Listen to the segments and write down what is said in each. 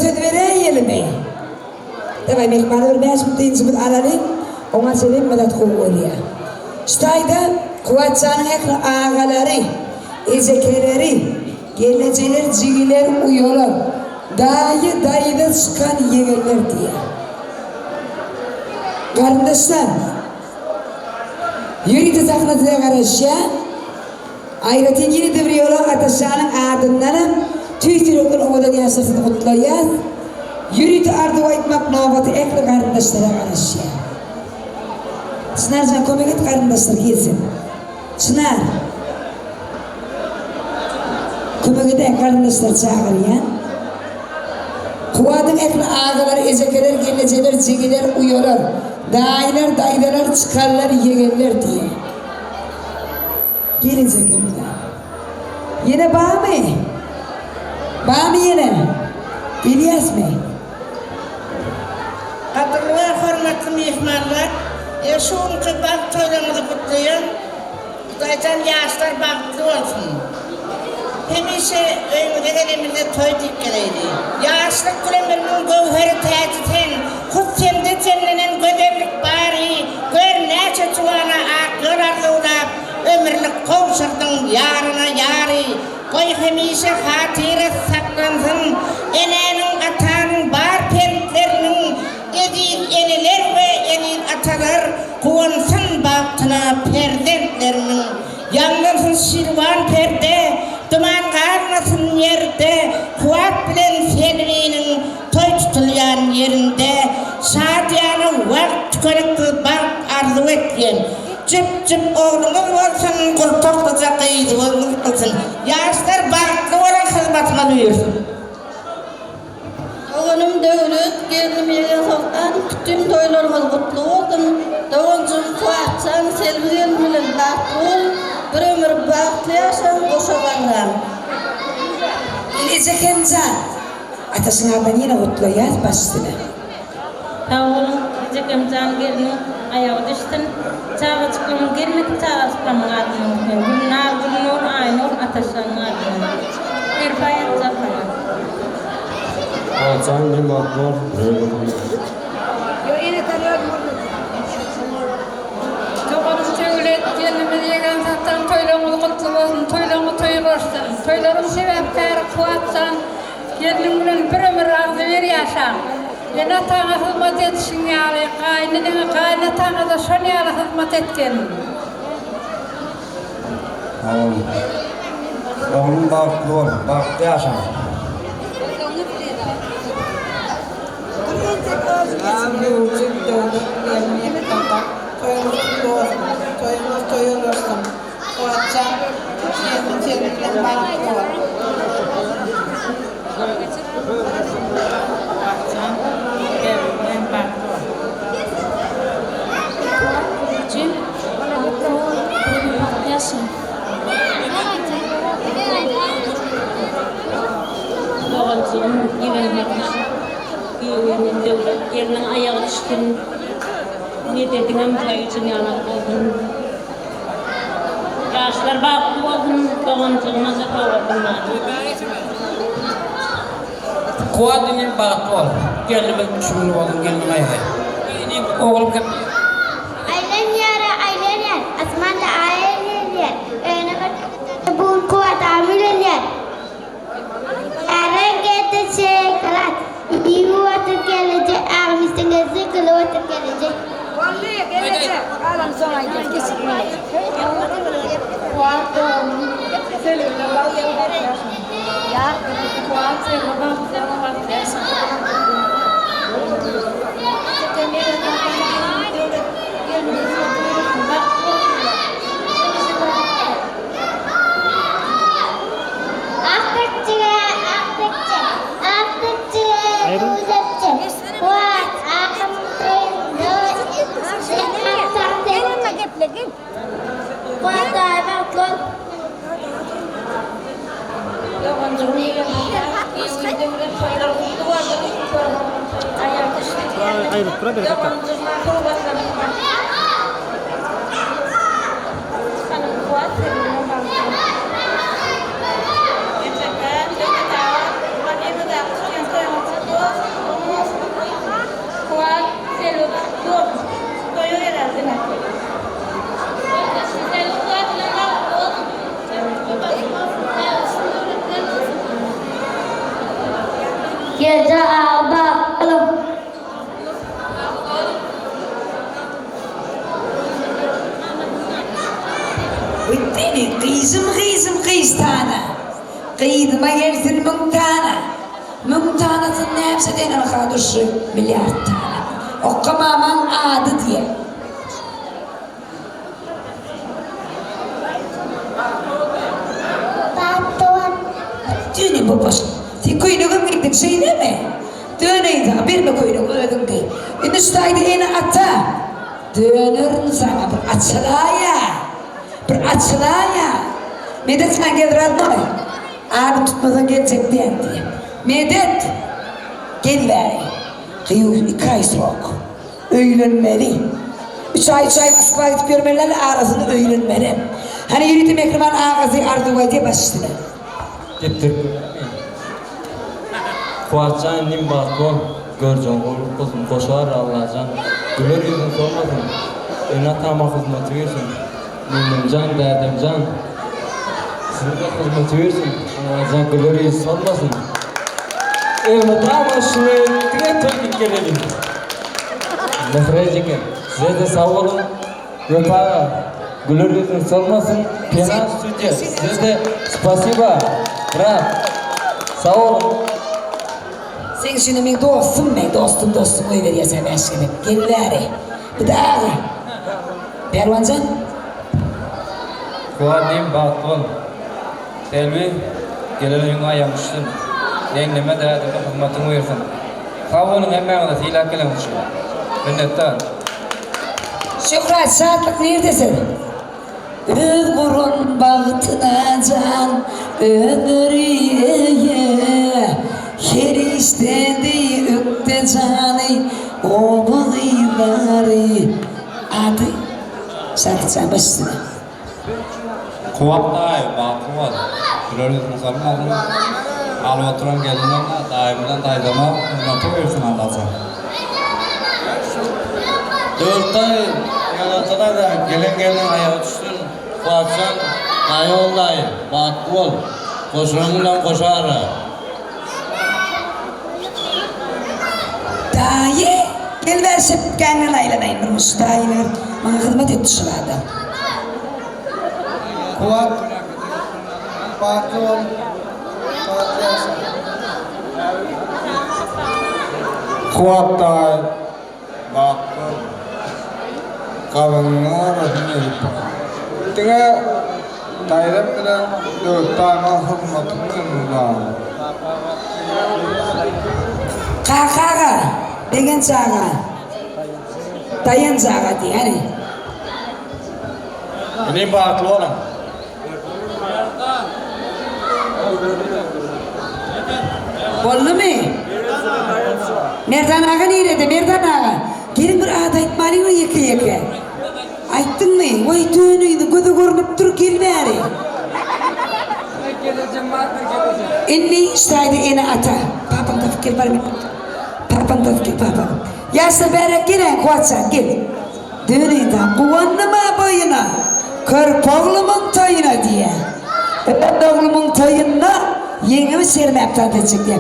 söz beräýelimi? Daway myhmana bir bäş minut dynjymyzy alalyň, oňa çenli hemme zat gowy bolýar. Şu taýda Kuwatjanyň ähli agalary, ejekeleri, gelnejeler, jigiler, uýalar, daýy, daýza çykan ýegenler diýýär. Garyndaşlar, ýörite sahna size garaşýar. Aýratyn ýene-de bir ýola Ataşjanyň adyndanam tüýs ýürekden owadan ýaşlar sizi gutlaýas. Ýörite arzuw aýtmak nobaty ähli garyndaşlara garaşýar. Çynarjan kömek et garyndaşlar gelsin. Çynar. Kömek edäý garyndaşlary çagyrýan. Kuwwadyň ähli agalary, ejekeler, gelnejeler, jigiler, uýalar, daýylar, daýzalar, çykarlar, ýegenler diýýär. Gelinjek ömürde. Ýene barmy? Barmy ýene? Gelýäsmi? Gadyrly we hormatly myhmanlar, şu günki bagt toýlaryňyzy gutlaýan. Hudaýjan ýaşlar bagtly bolsun. Hemişe öýüňize gelenimizde toý diýip geleýli. Ýaşlyk ömrümiň göwheri täji sen, Hut sende jemlenen gözellik bary, Gör, näçe juwana ak ýol arzuwlap, Ömürlik gowşurdyň ýaryna ýary. Goý, hemişe hatyra saklansyn, Enäniň, atanyň bar perntleriniň, Eziz eneler we eziz atalar guwansyn bagtyna perzentleriniň. Ýaňlansyn şirwan perde, duman galmasyn ýerde, Kuwwat bilen Selbiniň toý tutulýan ýerinde şadyýana wagt tükeniksiz bagt arzuw etýän. Jüp-jüp ogluňyz bolsun, gurpaklyja gyzyňyz bolsun. Ýaşlar bagtly boluň hyzmatyňyz buýursyn. Doganym Döwlet, gelnim Ýegen Soltan bütin toýlaryňyz gutly bolsun! Doganjygym Kuwwatjan, Selbi gelin bilen bagtly bol, bir ömür bagtly ýaşaň, goşa garraň! Ejekem jan! Ataşyň adyndan ýene gutlaýas baş üstüne. Sag boluň Ejekemjan gelniň aýagy düşsün. Çagajyklarymyň gelmedik çagajyklarymyň adyndan gutlaýan. Gülnar, Gülnur, Aýnur, Ataşjanyň adyndan. Serpaý atjak saňa. Kuwwatjan inim bagtly bol. Doganym Döwlet, gelnimiz Ýegen Satan toýlaryňyz gutly bolsun, toýlaryňyz toý bolsun. Toýlaryň sebäpkäri Kuwwatjan gelniň bilen bir ömür agzybir ýaşaň. Ene-ataňa hyzmat edişiň ýaly, gaýyneneňe, gaýynataňa-da şol ýaly hyzmat et gelin. Sag boluň. Oglum bagtly bol, bagtly ýaşaň. Toýuňyz gutly bolsun. Toýuňyz toýa ulaşsyn. Kuwwatjan gelniň seniň bilen bagtly bol. Kuwwatjan gelniň bilen bagtly bol. Kuwwat üçin bagtly bol, bagtly ýaşa. Doganjygym ýegenler Giýewiniň döwlet gelniň aýagy düşsün. Medediňem toý üçin ýanak bolsun. Ýaşlar bagtly bolsun, doganjygyma-da sowgadym bar. Kuwwat inim bagtly bol. Gelnimiz düşümli bolsun gelniň aýagy. Inim oglum hem. Aýlanýar, aýlanýar, asmanda aý aýlanýar, Öýüne bir Bu gün Kuwwat agam öýlenýär. Äre geldi şokolad, Iýip otyr gelneje, Agam üstüňe sykylyp otyr gelneje. Boldy gelneje, galany soň aýdarys geçip. Kuwwat doganym Selbile bagtly bagtly ýaşaň. Kuwwat Selbi bagtly bagtly ýaşaň. Agtykçyga, agtykçy, agtykçyga duzakçy, Kuwwat agamyň toýunda agtykçy. Kuwwat daýy bagtly bol. Gyzym gyzym gyz tana. Gyzyma gelsin müň tana. Müň tanasyny nämse den ynha durşy milliard tana. Okga mamaň ady diýe. Bagtly bol. Döneý babaş. Sen köýnegem geýdiň şeýlemi? Döneýin saňa berme köýnegi özüň geý. Indi şu taýda ene ata. Dönerin saňa bir açylaýa. Bir açylaýa. Medet sen gel radnoý. Adyny tutmasaň geljek däl diýýä. Medet! Gel bäri. Gyýw iki aý srok. Öýlenmeli. Üç aý üç aý Moskwa gidip ýörmeli däl, arasynda öýlenmelem. Hany ýörite mähriban agasy Arzuw aýdýa baş üstüne. Gepdirip görýämi? Kuwatjan inim bagtly bol, görjegiň gowluk bolsun, goşar Allajan, güler ýüzüň solmasyn, ene-atama hyzmaty bersin, Nenemjan, dädemjan, size-de hyzmaty bersin, Allajan güler ýüz solmasyn. Elmydama şuny diňe toý diýip geleliň. Mähri ejeke, size-de sag boluň. Wepa aga, güler ýüzüň solmasyn. Pena studiýa, size-de spasiba, brat. Sag boluň. Seň üçinem meň dostum men dostum dostum goýberýäs-ä bäş gezek. Gel bäri. Bu-da aga. Pälwanjan. Kuwat inim bagtly bol. Selbi gelen öýüňe aýagyň düşsün. Ýeňňeme dädeme hyzmatyň buýursyn. Sag boluň hemmäňize sylap geleniňiz üçin. Minnetdar. Şöhrat şatlyk nirde sen. Öz guran bagtyna jan ömri eýe Her işde deý ökde jany oba gyzlary Ady Şatlyk jan baş üstüne. Kuwat daýy, bagtly bol. Güler ýüzüň solmasyn. Alyp oturan gelinem daýym bilen daýzama hyzmaty buýursyn Allajan. Döwlet daýy, ýaňy daýza, gelen gelniň aýagy düşsün. Kuwatjan, daýy ol daýy, bagtly bol. Goşulan bilen goşa ara. Daýy, gel bäri şepgäňden aýlanaýyn bir muş. Daýylar maňa hyzmat etdi şu bada. Kuwat, bagtly bol, bagtly ýaşa. Kuwat daýy, bagtly bol. Gabygynyň arasyny ezip bakan. Diňe daýzam bilen Döwlet daýyma hyzmatym bilen uzaýyn. Kaka aga, Begenç aga, Daýanç aga diý, hany. Inim bagtly boluň. Boldumy? Merdan aga nirede? Merdan aga. Geliň bir at aýtmalyňmy ýeke-ýeke. Aýtdyňmy? Waý döneýini göze görnüp dur gel bäri. Indi ştaýda ene-ata. Papaň tapyp gel bar. Papaň tapyp gel papaň. Ýaşlar bäräk geläýiň Kuwatjan gel. Döneýda guwandym-a boýuna, Körpe oglumyň toýuna diýýä. Öz oglumyň toýunda ýeňňemi sermäp tans etjek diýýä.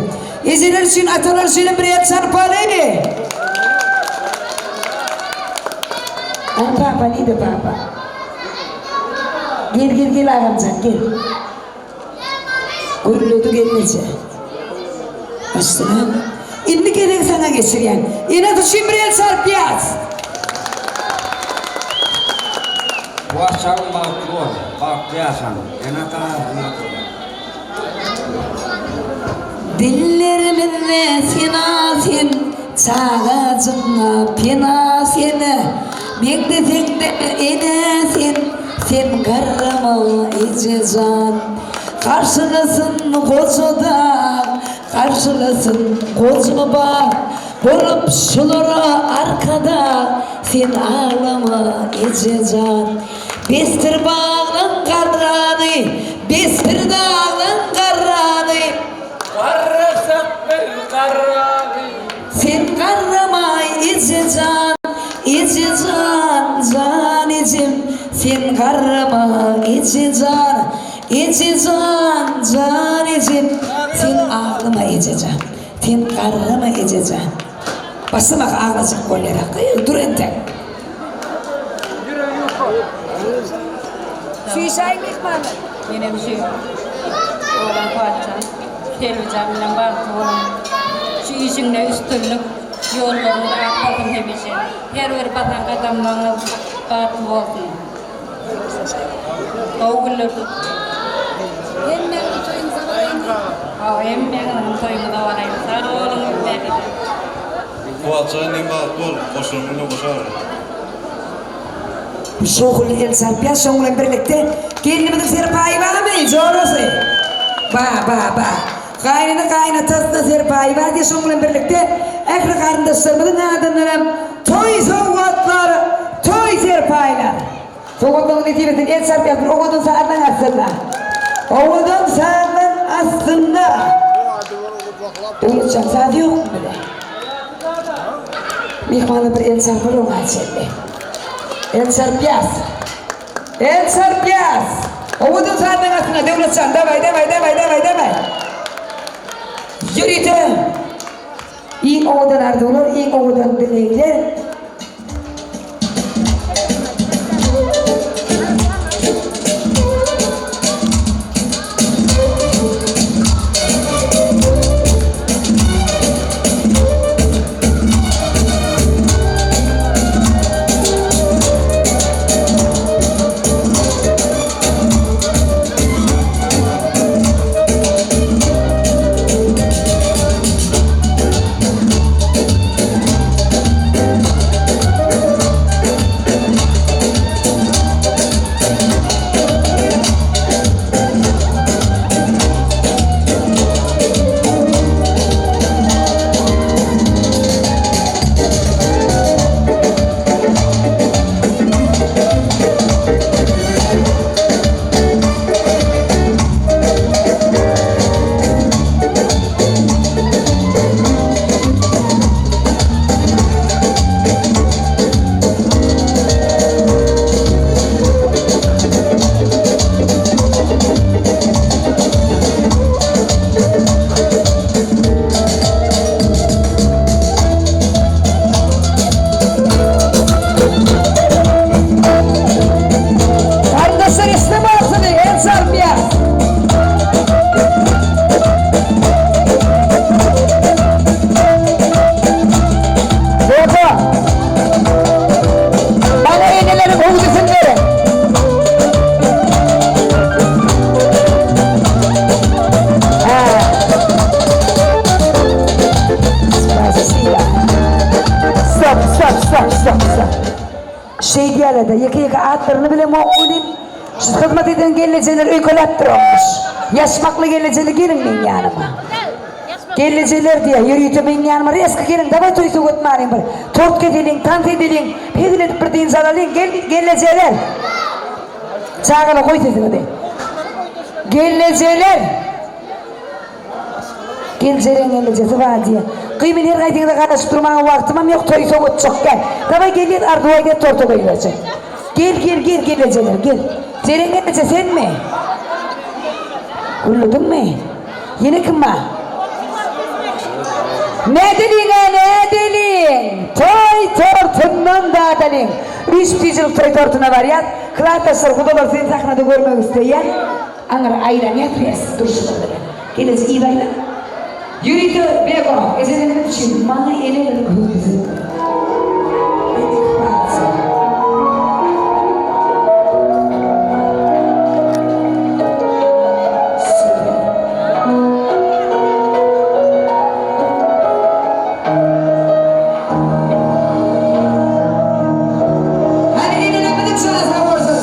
Ejeler üçin, atalar üçinem bir el çarpaly! Hany papa nide papa? Gel gel gel agamjan gel. Gürledi gelneje. Başlanan. Indi gezegi saňa geçirýän. Ene üçin bir el çarpýas. Wah çagam bagtly bol, bagtly ýaşaň, ene-ataňa hyzmat ediň. Dillerimizde sena sen, Çagajygyňa pena sen, Meňzeseňde enä sen, Sen garrama eje jan. Garşylasyn goja dag, Garşylasyn goja bag, Bolup şulara arkadag, Sen aglama eje jan. Besdir baglaň garrany, Besdir daglaň garrany. Garrasak biz garraly. Sen garramaý eje jan, eje jan, jan ejem, Sen garrama eje jan, eje jan, jan ejem, Sen aglama eje jan, sen garrama eje jan. Başlamak aglajak bolýar gyz, dur entek. Süýşäýiň myhmanlar. Menem şu oglan Kuwatjan, Selbijan bilen bagtly boluň. Şu işiňde üstünlik, ýollaryňyz ak bolsun hemişe. Her bir basan gadamlaryňyz bagtly bolsun. Gowy günlerde. Hemmäňiziň toýuňyza baraýyn. Hawa, hemmäňiziň toýuňyza baraýyn. Sag boluň hemmäňize. Kuwatjan inim bagtly bol, goşulyň bilen goşar. Bu şowhunly el çarpýar, şoň bilen birlikde gelnimiziň serpaýy barmy, jorasy? Ba, ba, ba. Gaýnyny gaýynatasyna serpaýy bar diýýär, şoň bilen birlikde ähli garyndaşlarymyzyň adyndanam toý sowgatlar, toý serpaýlar. Sowgatlaryň nesibesine el çarpýas bir owadan sazlaň astynda. Owadan sazlaň astynda. Döwletjan saz ýokmy bize? Myhmanlar bir el çarpar oňa çenli. El çarpýas. El çarpýas. Owadan sazyň astyna Döwletjan daway daway daway daway daway. Ýörite iň owadan arzuwlar, iň owadan dilegler. Garyndaşlar eşidip alsyny el çarpýar. Baba, Maňa eneleriň hüwdüsini beriň. Hä. Spasiba. Stop, stop, stop, stop, stop. Şeýdýärler-de, ýeke-ýeke atlaryny bilemok welin, şu hyzmat eden gelnejeler öýkeläp duranmyş. Ýaşmakly gelnejeler geliň meň ýanyma. Gelnejeler diýýär, ýörite meň ýanyma reska geliň, dawaý toý söwetmäliň bir, tort keseliň, tans edeliň, hezil edip bir dynç alalyň, gel, gelnejeler! Çagalar goý sesiňizi. Gelnejeler! Gel Jeren gelnejesi bar diýýär. Gyý men her gaýdyňyza garaşyp durmaga wagtymam ýok toýy sowatjak däl. Dawaý gelýän Arzuw aýdýar torta goýberjek. Gel gel gel gelnejeler gel. Jeren gelneje senmi? Gürlediňmi? Ýene kim bar? Nädeliň-ä nädeliň? Toý tortundan dadalyň. Üç dijilik toý tortuna barýas. Klasdaşlar gudalar seni sahnada görmek isleýär. Aňyr aýlanýar pes durşuňyz bilen. Gelesi yz aýlan. Ýörite Bego ejelerimiz üçin maňa eneleriň hüwdüsi. Hany enelerimiziň çagasy bolsun.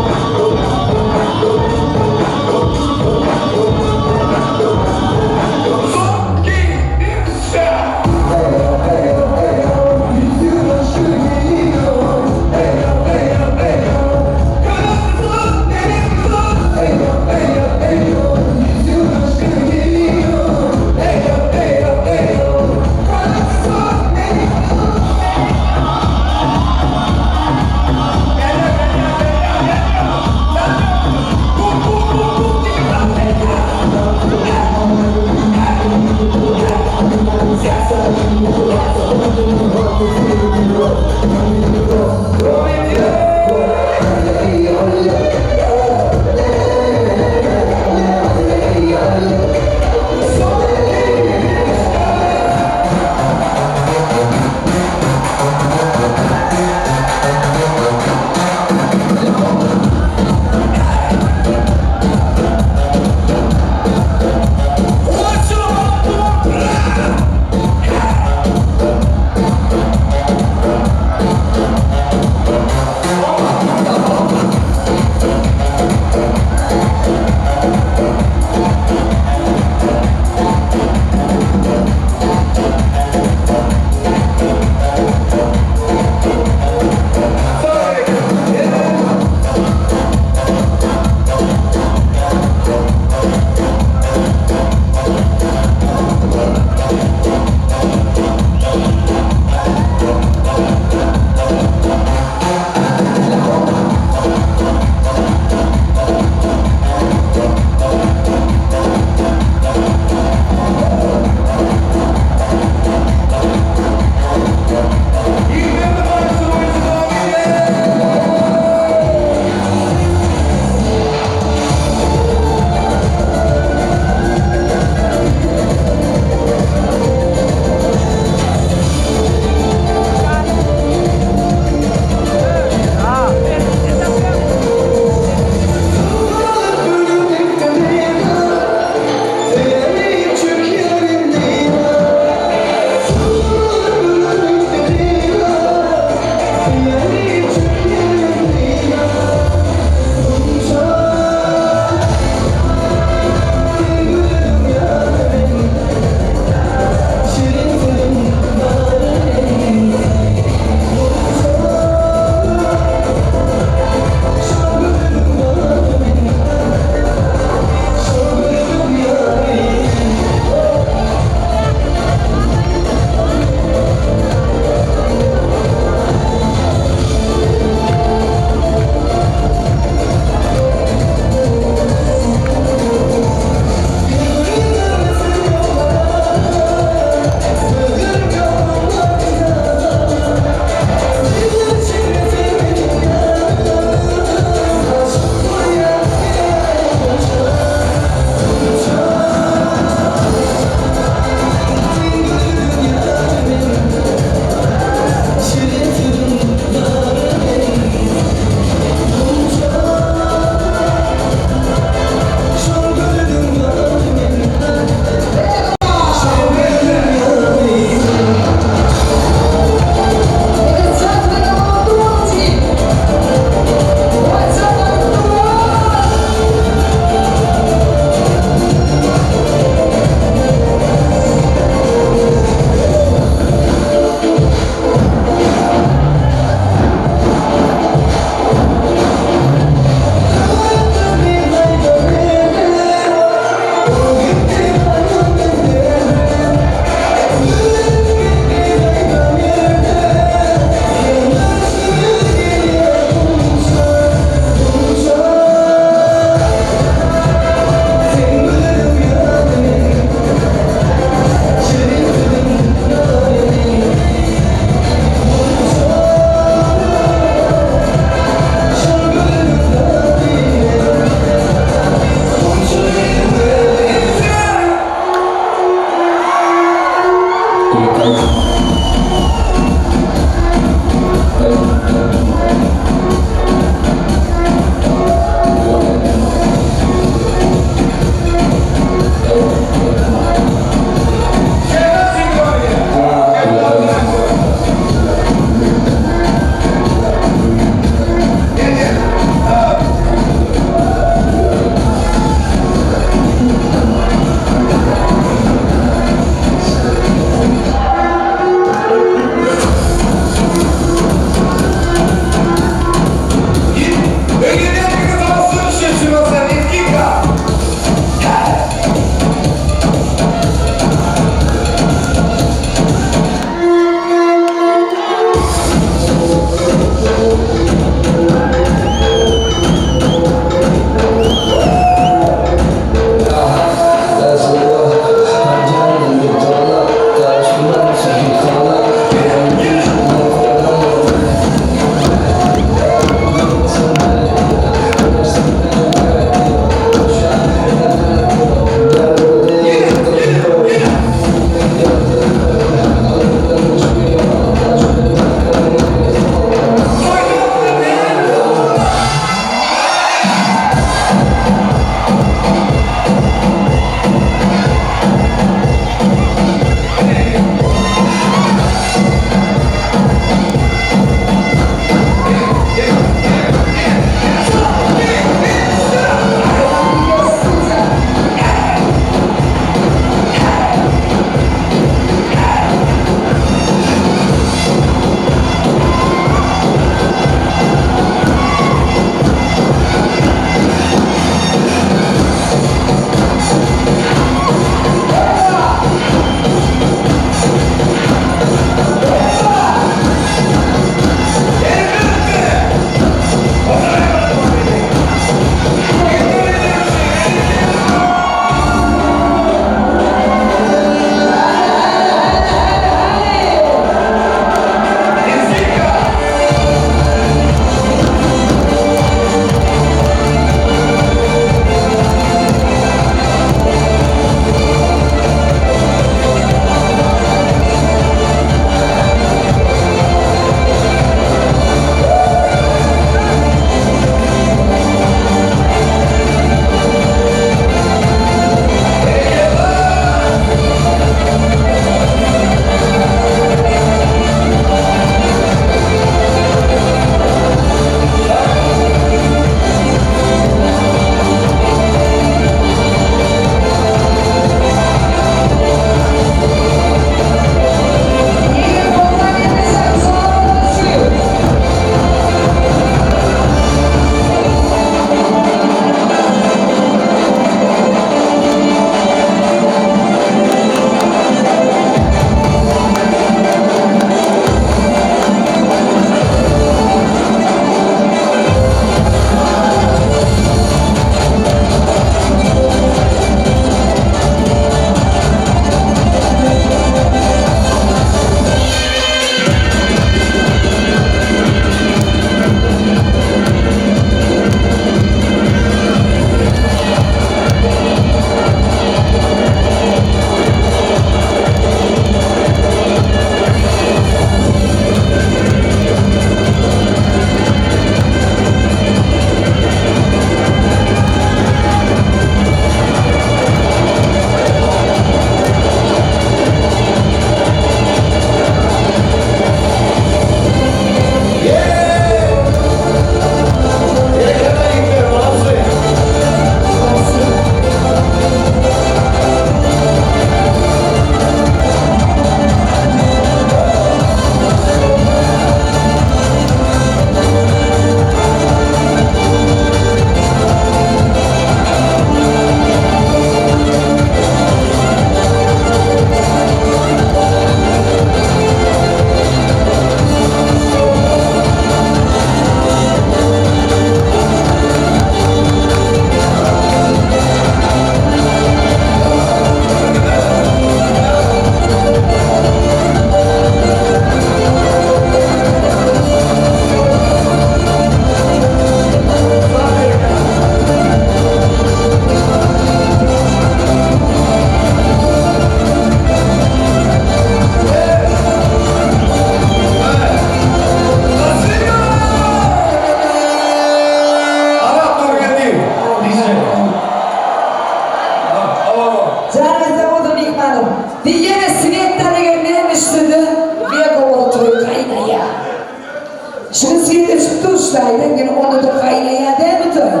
Şaýdan ýene onda-da gaýnaýar dälmi toý?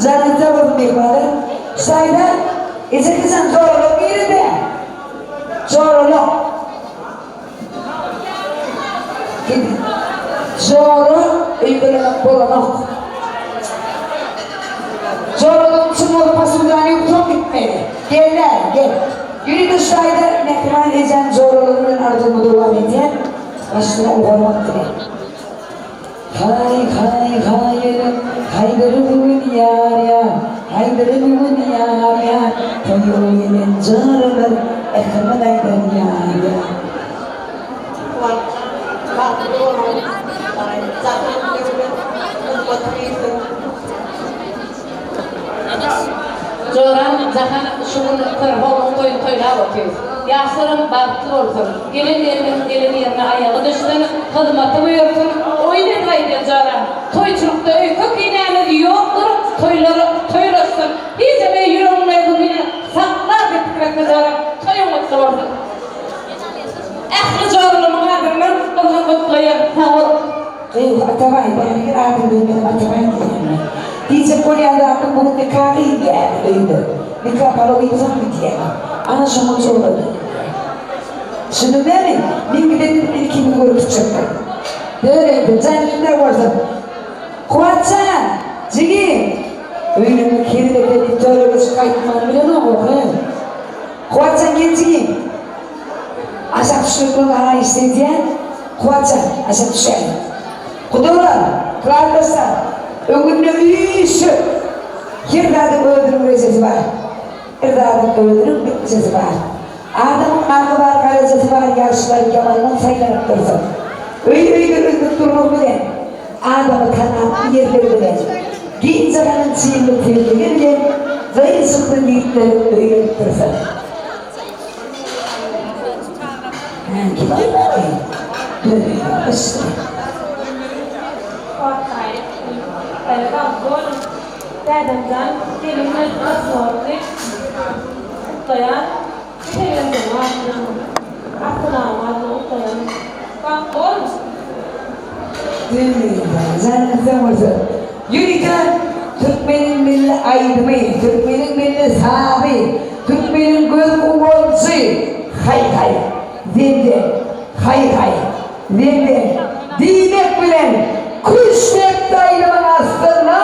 Janyňyz sag bolsun myhmanlar. Şaýdan, ejekejan zoralak nirede? Zoralak. Gidin. Zora öýkelemek bolanok. Zoralagyň çyn bolup posudany ýuwsaň gitmeli. Gel-le, gel. Ýörite şaýda Mähriban ejäň zoralagy bilen arzuwymy dowam edýän. Başyna ugarmak bilen. Haý, haý, haýyr, haýdyr bu gün ýar, ýar, Haýdyr bu gün ýar, ýar, Toýa gelen jaralar Ähmiz aýdan ýar, ýar. Kuwatjan bagtly boluň Jahan döwlet gymmaty bilsin. Joram Jahan şu gün körpe ogluň toýuny toýlap otyrys. Ýaşlaram bagtly bolsun. Gelen gelniň gelen ýerine aýagy düşsün, hyzmaty buýursyn. Oýun edip aýdýan joram. Toýçulykda öýke kinämiz ýokdur, toýlar toýlaşsyn. Hijem eý ýüregiňde bu kine sakla diýip pikir etme joram. Toýuň gutly bolsun. Ähli joralarymyň adyndan gyzgyn gutlaýan. Sag bol. Gyz, Atabaý, bäri gel adyny bilmedim Atabaý diýýän. Diýjek bolýan zadym bu gün nika gyýylýar öýde. Nika palaw iýip gidýär. Ana şoňa jora diýilýär. Düşündiňmi? Men gidenim ilki bir görüp gitjekdir. Döreýdi, janyň sag bolsun. Kuwatjan, jigim! Öýlenmek hezil eken diýip töre geçip gaýtmany bilenok-ow, hä? Kuwatjan gel jigim. Aşak düşmek bilen haýyşt edýän, Kuwatjan, aşak düşäýiň. Gudalar, klasdaşlar, öňünde üýşüp, her zadyň özüniň rejesi bar. Her zadyň özüniň bitjesi bar. Adamyň agy bar, garajasy bar, ýagşylar ýamandan saýlanyp dursun. Öý-öýde üzlük durmak bilen, adamy tanap ýerleri bilen, giň jahanyň çygly tezligi bilen gyýyl-şykly ýigitler öýlenip dursun. Dädemjan gelin bilen gutly gutlaýan Peýgamberiň adyna Assalam adyna gutlaýan Bagtly boluň. Janyňyz sag bolsun. Ýörite türkmeniň milli aýdymy, türkmeniň milli sazy, türkmeniň göz guwanjy Haý haý, zem-zem, haý haý, zem-zem diýmek bilen küştdepdi aýdymyň astynda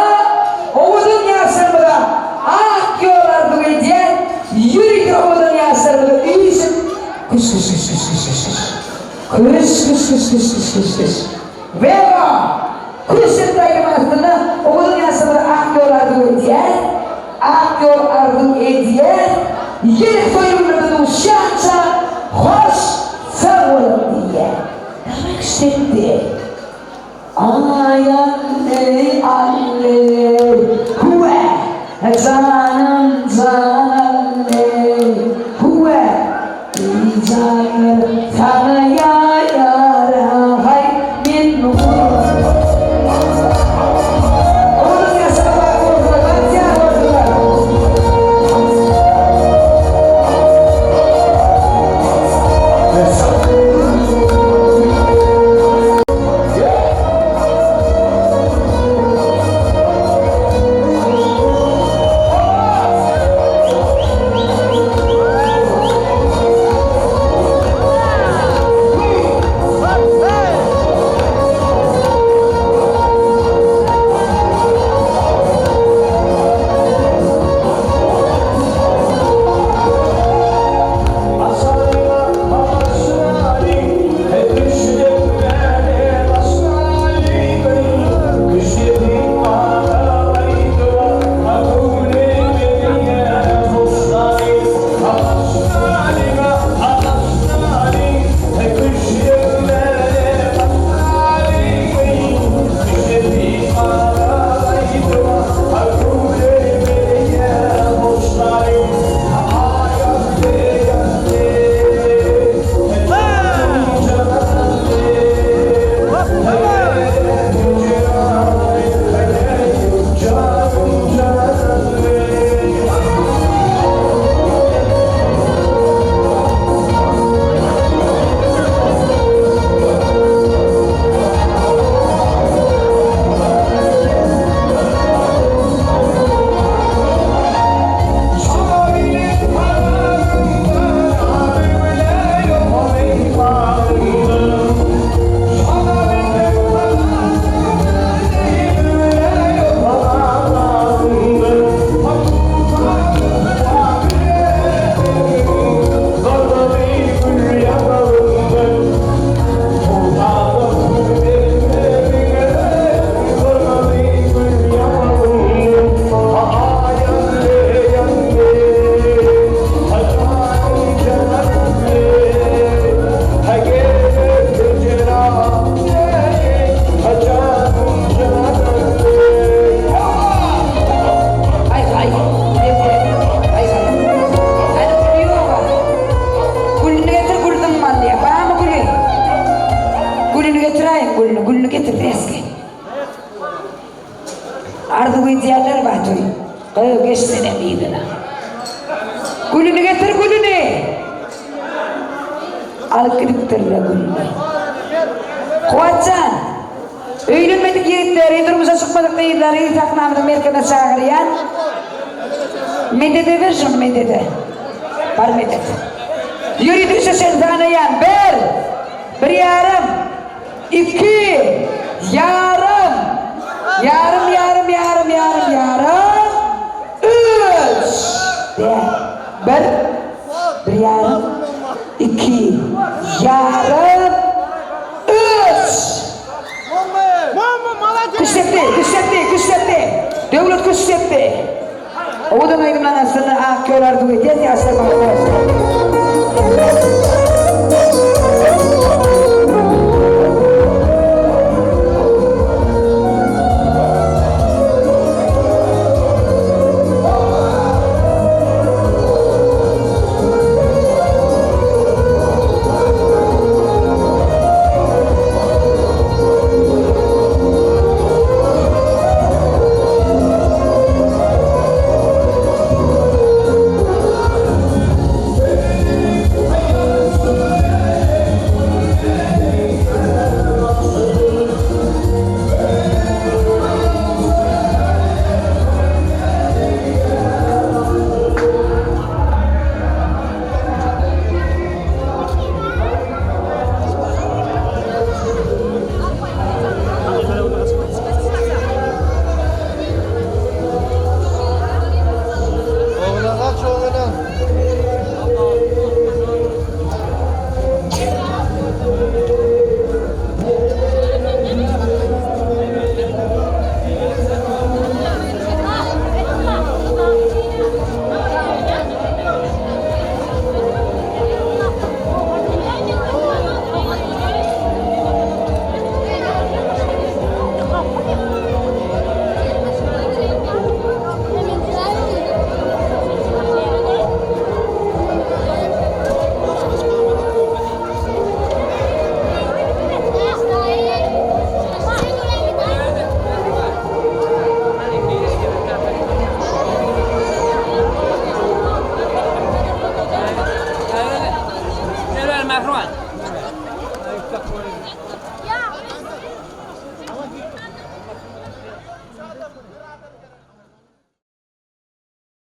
owadan ýaşlarymyza ak ýol arzuw edýän ýörite owadan ýaşlarymyza üýşüp küş küş küş küş küş küş küş küş küş küş küş küş küş küş Wera! Küştdepdi aýdymyň astynda owadan ýaşlarymyza ak ýol arzuw edýän Ak ýol arzuw edýän ýene toýumlarda duşýança hoş sag boluň diýýän. Daway küştdepdi. Aý alleý alleý hüwe janym jan alleý hüwe eý janlar saňa ýaýara haý men Owadan ýaşaga bagtly bolsunlar, bagtyýar bolsunlar. gülüni, gülüni getir reski. Arzuw edýänler bar toý. Gyz geçsenem yzyna. Gülüni getir gülüni. Alyp gidipdirler gülüni. Kuwatjan! Öýlenmedik ýigitleri, durmuşa çykmadyk gyzlary sahnamyzyň merkezine çagyrýan. Medede ber şuny medede. Bar medet. Ýörite üçe çenli sanaýan. Bir! Bir ýarym! Iki! Ýarym! Ýarym, ýarym, ýarym, ýarym, ýarym! Üç! Däl. Bir! Bir ýarym! Iki! Ýarym! Üç! Küştdepdi, küştdepdi, küştdepdi! Döwlet küştdepdi! Owadan aýdymlaryň astynda ak ýol arzuw edýäs ýaşlar bagtly bolsun!